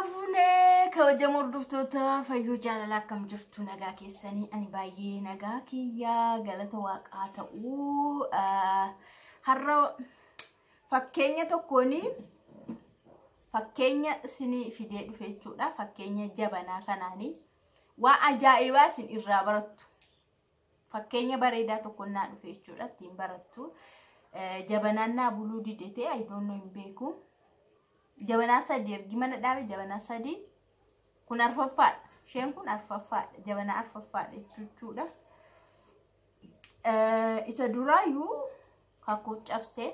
Harka fuunee kabajamoo hordoftoota Fayyoo Jaalalaa, akkam jirtu? Nagaa keessanii? Ani baay'ee nagaa kiyyaa, galata Waaqaa ta'uu. Har'a fakkeenya tokkoon fakkeenya isinii fidee dhufe jechuudha. Fakkeenya jabanaa kanaanii waa ajaa'ibaa isin irraa barattu. Fakkeenya bareedaa tokko naa dhufe jechuudha, ittiin barattu. Jabanaan naa buluu didete, I don't know, hin beeku. Jabanaa sadi ergi mana dhaabe, jabanaa sadi, kun arfaffaadha. Isheen kun arfaffaadha. Jabanaa arfaffaadha jechuudha. Isa duraayyuu kakuu cabsee,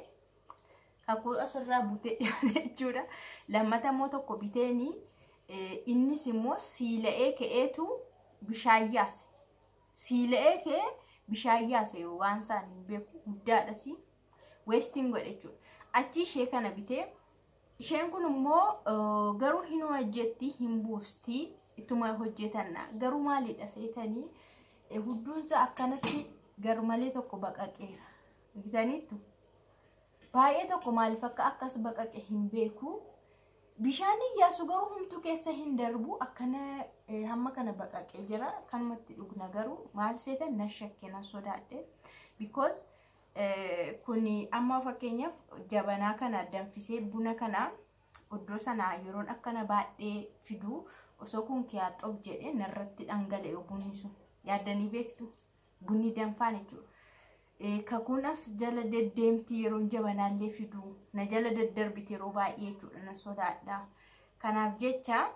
kakuu asirraa butee jechuudha. Lammata immoo tokko biteeni, innis immoo siila'ee ka'eetu bishaan yaase. Siila'ee ka'ee bishaan yaase, waan isaan hin beeku, guddaadhas, waste godhe jechuudha. Achi ishee kana bitee, isheen kun immoo garuu hin hojjetti, hin buusti, ittuma hojjetanna. Garuu maalidha seetanii, hudduunsa akkanatti garmalee tokko baqaqeera. Bitaniittu baay'ee tokko, maaliif akka akkas baqaqe hin beeku. Bishaan iyyaasu garuu humtuu keessa hin darbu, akkana hamma kana baqaqee jira. Kanumatti dhugna garuu maal seetan, na shakke, na sodaadhe. Because kuni amma fakkeenyaaf jabanaa kana danfisee buna kana iddoo sanaa yeroon akkana baadhee fiduu, osoo kun kiyaaxoof jedhee narratti dhangala'e bunni sun, yaaddanii beektu, bunni danfaan jechuudha. Kakuun as jala deddeemti, yeroon jabanaallee fiduu na jala daddarbite yeroo baay'ee jechuudha, na sodaadha. Kanaaf jecha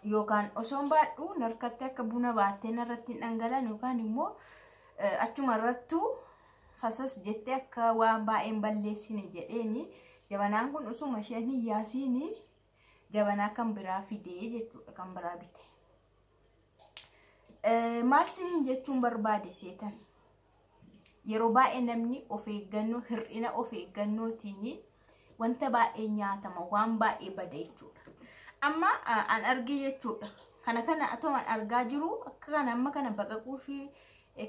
yookaan osoon baadhu narkatti akka buna baattee narratti hin dhangalan, yookaan immoo achuma irrattuu fasas jettee akka waan baay'een balleessine jedheeni, jabanaan kun osuma isheen hin yaasiini jabanaa kan biraa fidee jechuudha, kan biraa bite. Maal siniin jechuun barbaade seetan? Yeroo baay'ee namni of eeggannoo, hir'ina of eeggannootiin wanta baay'ee nyaatama, waan baay'ee bada jechuudha. Amma an arge jechuudha. Kana atoo an argaa jiru, akka kana amma kana baqaquu fi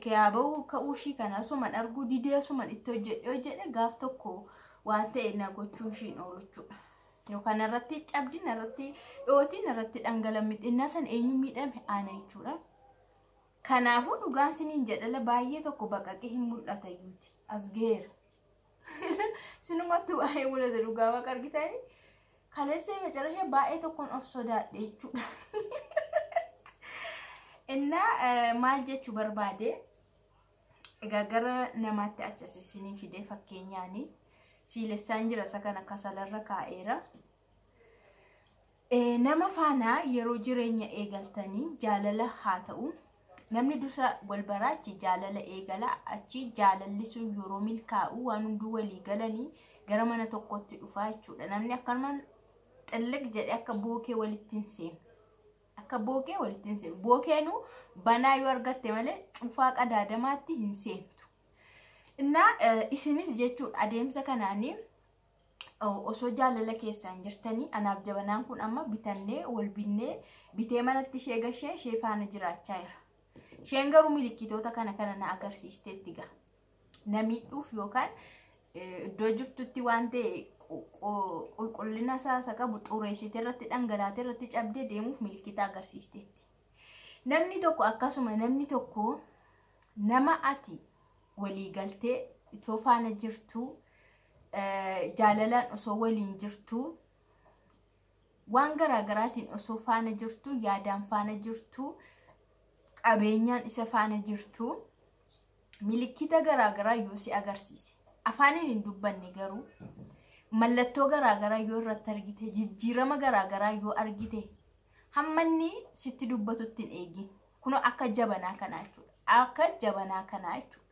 kiyaaba'uu ka'uu ishii kana osuma arguu didee, osuma itti hojjedhe hojjedhe, gaaf tokko waan ta'e na gochuu ishiin oolu jechuudha. Yookaan irratti cabdi, irratti dhootiin, irratti dhangala'aa xinnaa san eenyu miidhame? Ana jechuudha. Kanaafuu dhugaan siniin jedhala, baay'ee tokko baqaqee hin mul'ata yuuti. As geera. Sinumatti waa'ee mul'ata, dhugaa Waaqa argitanii. Kaleessa macarasha baay'ee tokkoon of sodaadhe jechuudha. Innaa maal jechuu barbaade? Egaa gara namaatti achas isinii fide, fakkeenyaani siilessaan jira, isa kana kasalarra kaa'eera. Nama faana yeroo jireenya eegaltanii, jaalala haa ta'u, namni dursa wal baraa, achi jaalala eegala, achi jaalalli sun yeroo milkaa'u, waan hunduu walii galanii gara mana tokkotti dhufaa jechuudha. Namni akkanumaan xilliq jedhee akka bookee walitti hin seenu. Akka bookee walitti hin seenu. Bookeenu banaa yoo argatte malee cufaa qadaadamaatti hin seentu. Innaa isinis jechuudha, adeemsa kanaanii osoo jaalala keessaan jirtanii, anaaf jabanaan kun amma bitannee, wal binnee, bitee manatti ishee gashee, ishee faana jiraachaa jira. Isheen garuu milikkitoota kana kana na agarsiisteetti gaa. Na miidhuuf yookaan iddoo jirtutti waan ta'e qulqullina isaa isa qabu xureessitee, irratti dhangalaatee, irratti cabdee deemuuf milikkita agarsiisteetti. Namni tokko akkasuma, namni tokko nama ati walii galtee itoo faana jirtu, jaalalaan osoo waliin jirtu, waan garaagaraatiin osoo faana jirtu, yaadaan faana jirtu, qabeenyaan isa faana jirtu, milikkita garaagaraa yoo si agarsiise, afaaniin hin dubbanne garuu mallattoo garaagaraa yoo irratti argite, jijjiirama garaagaraa yoo argite, hammanni sitti dubbatutti hin eegin. Kunoo akka jabanaa kanaa jechuudha, akka jabanaa kanaa jechuudha.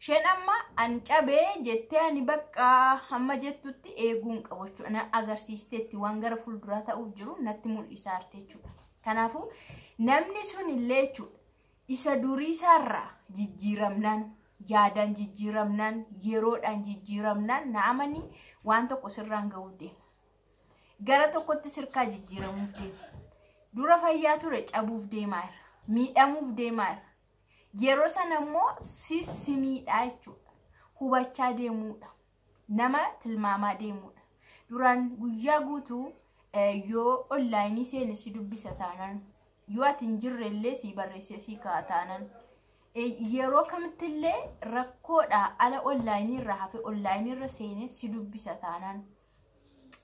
Isheen amma an cabee jettee, ani bakka hamma jettutti eeguu hin qabu jechuudha. Na agarsiisteetti, waan gara fuulduraa ta'uuf jiru natti mul'isaa jirti jechuudha. Kanaafuu namni sun illee jechuudha, isa durii isaarraa jijjiiramnaan, yaadaan jijjiiramnaan, yeroodhaan jijjiiramnaan, na amanii, waan tokko sirraan ga'uuf deema. Gara tokkotti sirkaa jijjiiramuuf deema. Dura fayyaa ture, cabuuf deemaa jira. Miidhamuuf deemaa jira. Yeroo sana immoo si miidhaa jechuudha. Hubachaa deemuudha. Nama tilmaamaa deemuudha. Duraan guyyaa guutuu Yoo onlaayinii seene si dubbisa taanaan, yoo ati hin jirre illee si barreessee si kaa'a taanaan, yeroo kamittillee rakkoodhaa ala onlaayinii irraa hafe onlaayinii irra seenee si dubbisa taanaan,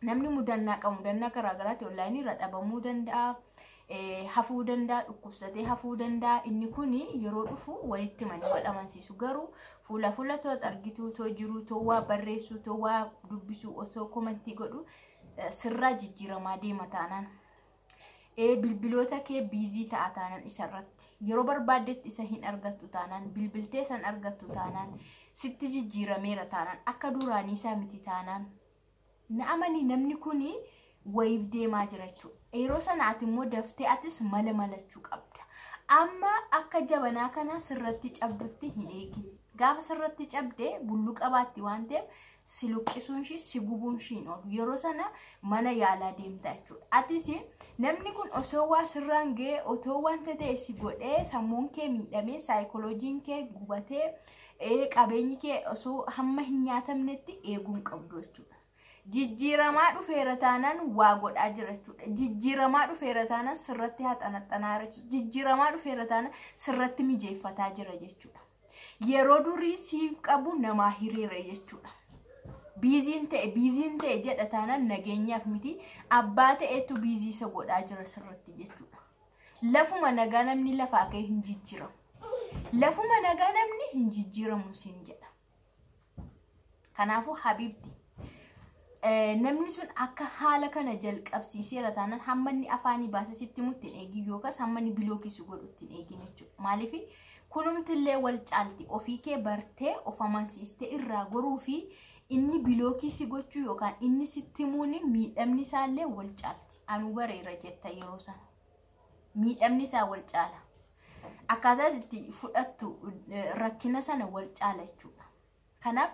namni mudannaa qabu mudannaa garaagaraatti onlaayinii irra dhabamuu danda'a, hafuu danda'a, dhukkubsatee hafuu danda'a. Inni kun yeroo dhufu walitti manii wal amansiisu. Garuu fuula fuula too argituu, too jiruu, too waa barreessuu, too waa dubbisuu, osoo komantii godhu sirraa jijjiiramaa deema taanaan, bilbiloota kee busy ta'a taanaan, isarratti yeroo barbaaddetti isa hin argattu taanaan, bilbiltee san argattu taanaan, sitti jijjiirameera taanaan, akka duraanii isaa miti taanaan, na amani, namni kuni wayiif deemaa jira jechuudha. Yeroo sana ati immoo daftee atis mala malachuu qabda. Amma akka jabanaa kana sirratti cabdutti hin eegin. Gaafa sirratti cabdee bulluqa baatti waan ta'eef si luqqisuun ishii, si gubuun ishii hin oolu. Yeroo sana mana yaalaa deemta jechuudha. Atis namni kun osoo waa sirraan ga'ee, otoo wanta ta'e si godhee, sammuun kee miidhamee, saayikoloojiin kee gubatee, qabeenyi kee osoo hamma hin nyaatamnetti eeguu hin qabdu jechuudha. Jijjiiramaa dhufeera taanaan waa godhaa jira jechuudha. Jijjiiramaa dhufeera taanaan sirratti haxanaxanaa jira jechuudha. Jijjiiramaa dhufeera taanaan sirratti mijeeffataa jira jechuudha. Yeroo durii siif qabu namaa hiriira jechuudha. Busyn ta'e, busyn ta'e jedha taanaan nageenyaaf miti, abbaa ta'etu busy isa godhaa jira sirratti jechuudha. Lafuma nagaa namni lafaa ka'e hin jijjiiramu. Lafuma nagaa namni hin jijjiiramu siin jedha. Kanaafuu habiibti, namni sun akka haala kana jalqabsiiseera taanaan hamma inni afaanii baasee sitti himutti hin eegin, yookaas hamma inni block si godhutti hin eegin jechuudha. Maaliif kunumtillee wal caalti, ofii kee bartee of amansiistee irraa goruu fi inni block si gochuu yookaan inni sitti himuun miidhamni isaallee wal caalti. Anuu bareera jetta yeroo sana. Miidhamni isaa wal caala. Akkaataa itti fudhattu rakkina sana wal caala jechuudha. Kanaaf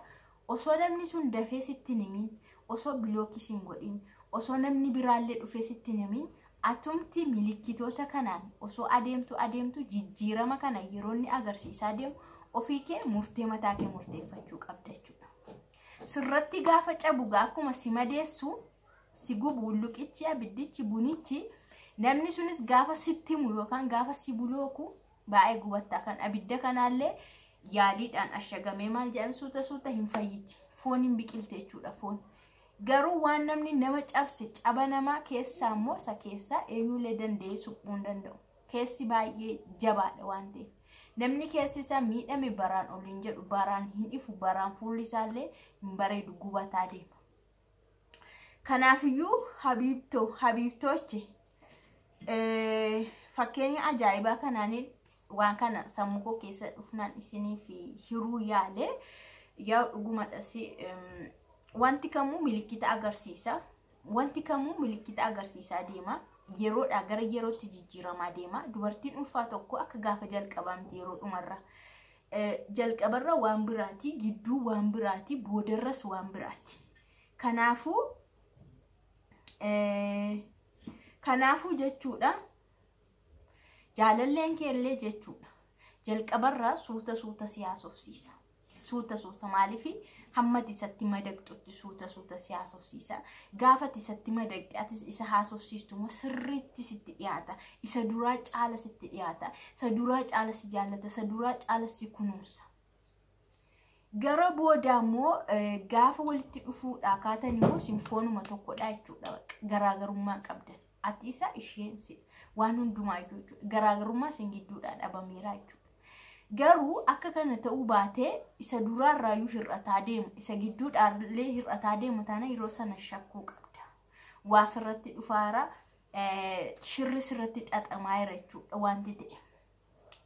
osoo namni sun dafee sitti hin himin, osoo block hin godhin, osoo namni biraallee dhufee sitti hin himin, atumti milikkitoota kanaan osoo adeemtu adeemtu jijjiirama kana yeroo inni agarsiisaa deemu ofii kee murtee mataa kee murteeffachuu qabda jechuudha. Sirratti gaafa cabu akkuma si madeessu, si gubu luqichi, abiddichi, bunichi, namni sunis gaafa sitti himu yookaan gaafa si blocku baay'ee gubatta. Kan abidda kanaallee yaaliidhaan ashagamee maal jedhan, suuta suuta hin fayyiti, foon hin biqilte jechuudha foon. Garuu waan namni nama cabse, caba namaa keessaa immoo isa keessaa eenyullee danda'ee suphuu hin danda'u. Keessi baay'ee jabaadha waan ta'eef. Namni keessi isaa miidhame baraan ol hin jedhu, baraan hin ifu, baraan fuulli isaallee hin bareedu, gubataa deema. Kanaafiyyuu habiibtoo, habiibtoochi, fakkeenya ajaa'ibaa kanaaniin waan kana sammuu koo keessa dhufnaan isiniif hiruu yaale. Yaa dhugumadhas, wanti kamuu milikkita agarsiisa. Wanti kamuu milikkita agarsiisaa deema. Yeroodhaa gara yerootti jijjiiramaa deema. Dubartiin ulfaa tokko akka gaafa jalqabaa miti yeroo dhumarra. Jalqabarra waan biraati, gidduu waan biraati, boodarras waan biraati. Kanaafuu jechuudha, jaalalleen keellee jechuudha. Jalqabarraa suuta suuta si haasofsiisa. Suuta suuta, maaliif hamma isatti madaqxutti suuta suuta si haasofsiisa. Gaafa isatti madaqxe atis isa haasofsiistu immoo sirriitti sitti dhiyaata. Isa duraa caala sitti dhiyaata. Isa duraa caala si jaallata. Isa duraa caala si kunuunsa. Gara booda immoo gaafa walitti dhufuudhaa kaatan immoo sinfoonuma tokkodha jechuudha. Garaagarummaa qabdan. Ati isa, isheen si, waan hundumaa jechuudha. Garaagarummaa isin gidduudhaa dhabameera jechuudha. Garuu akka kana ta'uu baatee isa duraarraayyuu hir'ataa deema. Isa gidduudhaallee hir'ataa deema taana yeroo sana shakkuu qabda. Waa sirratti dhufaara, shirri sirratti xaxamaa jira jechuudha wanti ta'e.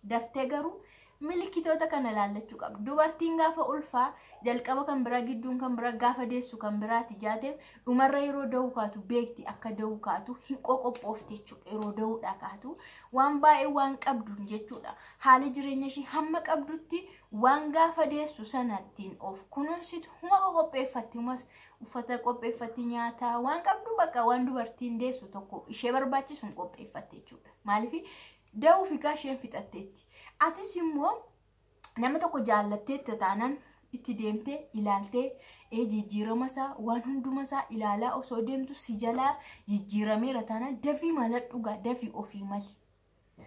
Daftee garuu milikitoota kana laallachuu qabdu. Dubartiin gaafa ulfaa jalqaba kan biraa, gidduun kan biraa, gaafa deessu kan biraati jaateef, dhumarra yeroo da'uu kaatu beekti, akka da'uu kaatu hin qoqophoofte jechuudha. Yeroo da'uudhaa kaatu waan baay'ee waan qabdu jechuudha. Haala jireenya ishii hamma qabdutti waan gaafa deessu sanattiin of kunuunsitu huma qoqopheeffatti, humas uffata qopheeffatti, nyaataa waan qabdu, bakka waan dubartiin deessu tokko ishee barbaachisu hin qopheeffatte jechuudha. Maaliif da'uu fi isheen fixatteetti. Atis immoo nama tokko jaallatteetta taanaan, Itti deemtee ilaaltee jijjiirama isaa waan hunduma isaa ilaalaa osoo deemtu si jalaa jijjiirameera taanaan dafii mala dhugaa, dafii ofii mali.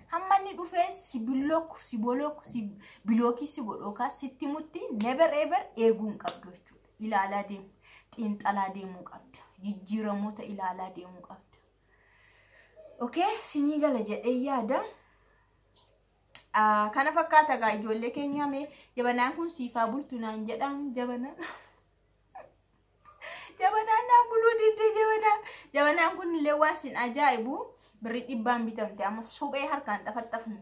Hamma inni dhufee si block, si block, si block si godhookaa sitti mutti never ever eeguu hin qabdu jechuudha. Ilaalaa deemu, xiinxalaa deemuu qabda. Jijjiiramoota ilaalaa deemuu qabda. Okay, sinii gala jedhee yaada. Kana fakkaata egaa ijoollee keenya. Mee jabanaan kun siifaa bultu naan jedhaan. Jabanaan, jabanaan naan buluu didde jabanaan. Jabanaan kun illee waan sin ajaa'ibu birrii 100n bitamte, amma suphee harkaan xafaxafnu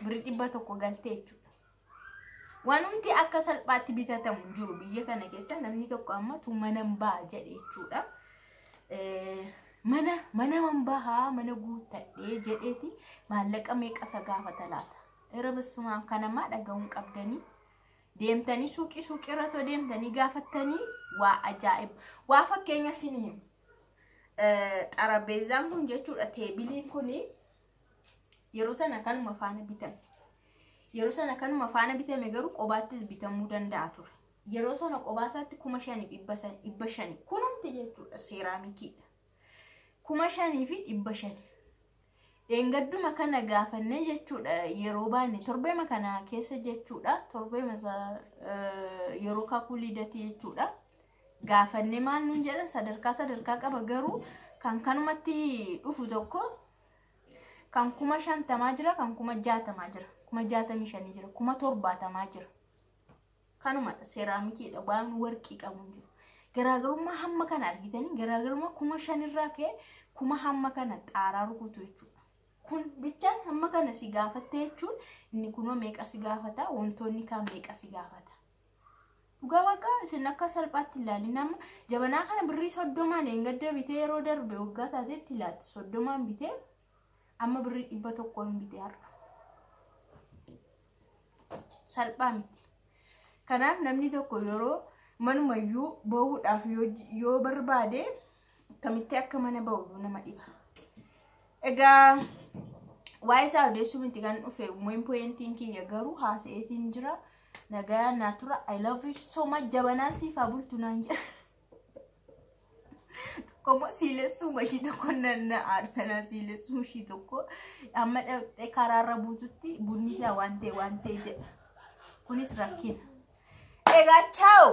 birrii 100 galtee jechuudha. Wanumti akka salphaatti bitatamu hin jiru biyya kana keessa. Namni tokko amma tu mana baha jedhe jechuudha. Mana bahaa, mana guuttadhee jedheeti maallaqa meeqa isa gaafata laata? Irra basumaan kanamaa dhaga'uun qabdanii deemtanii suuqii suuqii irra too deemtanii gaafattanii waa ajaa'iba. Waa fakkeenya isin himu. Xarapheezaan kun jechuudha, teebiliin kun yeroo sana kanuma faana bitame. Yeroo sana kanuma faana bitame, garuu qobaattis bitamuu danda'a ture. Yeroo sana qobaa isaatti 5,500 kunumti jechuudha, seeraamikiidha. 5,500. Dheengadduma kana gaafannee jechuudha, yeroo baanne torbeema kana keessa jechuudha, torbeema yeroo kakuu liidatii jechuudha. Gaafannee maal nuun jedhan? Sadarkaa sadarkaa qaba, garuu kan kanumatti dhufu tokko kan 50,000 jira, kan 60,000 jira, 65,000 jira, 70,000 jira. Kanumadha, seeraamikiidha, waan warqii qabu hin jiru. Garaagarummaa hamma kana argitanii, garaagarummaa 5,000rraa ka'e kuma hamma kana xaaraa rukutu jechuudha. Kun bichaan hamma kana si gaafatte jechuun inni kunoo meeqa si gaafata, wantoonni kaan meeqa si gaafata? Dhugaa waaqa isin akka salphaatti ilaalin. Amma jabanaa kana birrii 30n eengadda bitee, yeroo darbe waggaa taatetti ilaatti 30n bitee, amma birrii 100n bitee har'a. Salphaa miti. Kanaaf namni tokko yeroo manumayyuu bahuudhaaf yoo barbaade akkamitti akka mana bahu nama dhiba. Egaa waa'ee isaa odeessuu miti kan dhufe, main pointiin kiyya garuu haasa'eetiin jira. Nagayaan naa tura. I love you so much. Jabanaa siifaa bultu naan jedha. Tokkommoo siilessuu ishii tokko nan aarsanaa, siilessuu ishii tokko amma dhaqxee karaarra buututti bunni isaa waan ta'e waan ta'e jedha. Kunis rakkina. Egaa ciao.